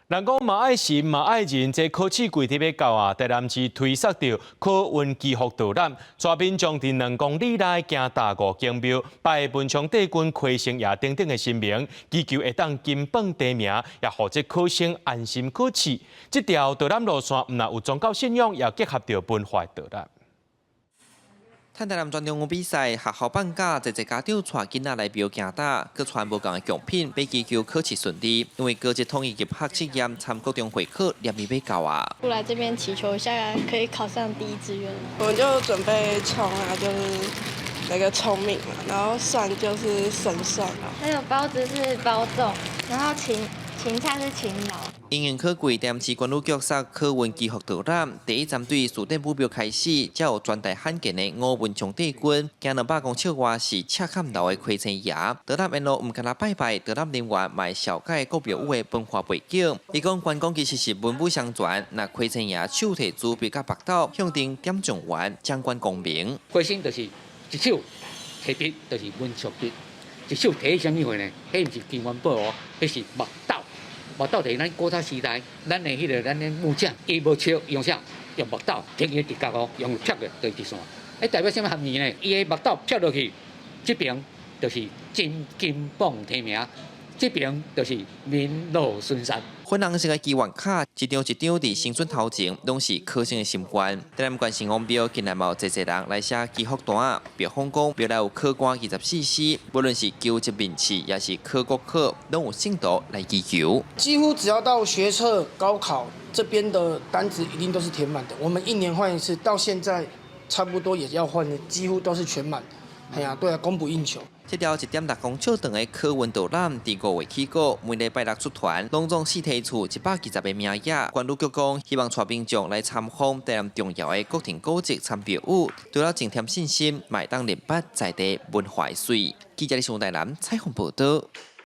人講嘛愛神嘛愛人，這考試季節欲到啊，台南市推捒著考運祈福導覽，帶民眾佇2公里內行踏五間廟，拜文昌帝君、虧星爺等等的神明，祈求會當金榜題名，也予這考生安心考試。這條導覽路線毋但有宗教信仰，也結合著文化導覽。趁台南全中運比賽，學校放假，濟濟家長帶囡仔來廟行踏，閣傳無仝的貢品，欲祈求考試順利。因為高職統一入學測驗參國中會考連日欲到啊。過來這邊祈求一下，可以考上第一志願。我們就準備蔥啊，就是那個聰明嘛，然後蒜就是神算啊。還有包子是包粽，然後芹芹菜是勤勞。因應考季，台南市觀旅局設考運祈福導覽，第一站對士典武廟開始，才有全台罕見的吳文昌帝君，行200公尺外是赤崁樓的虧星爺。導覽沿路毋干焦拜拜，導覽人員嘛會紹介各廟宇的文化背景。伊講關公其實是文武雙全，若虧星爺手提朱筆佮墨斗，向徵點狀元，掌管功名。虧星就是一手提筆，就是文昌筆；一手提啥物貨呢？彼毋是金元寶哦，彼是墨斗。墨斗就是咱古早時代，咱的彼個咱的木匠，伊無尺用啥？用墨斗，天伊直角哦，用劈的就是直線。欸，代表啥物含義呢？伊的墨斗劈落去，這邊就是金金榜題名，這邊就是民樂順山。粉紅色的祈願卡，一張一張佇神尊頭前，攏是考生的心願。台南縣城隍廟近來嘛有濟濟人來寫祈福單，廟方講廟內有考官24師，無論是求職面試，抑是考國考，攏有信徒來祈求。幾乎只要到學測、高考這邊的單子，一定都是填滿的。我們一年換一次，到現在差不多也要換，幾乎都是全滿。哎呀，對啊，供不應求。這條1.6公尺長的考運導覽，佇5月起鼓，每禮拜六出團，攏總四梯次120個名額。觀旅局講，希望帶民眾來參訪台南重要的國定古蹟參廟宇，除了增添信心，嘛會當認捌在地文化的媠。記者李雄台南採訪報導。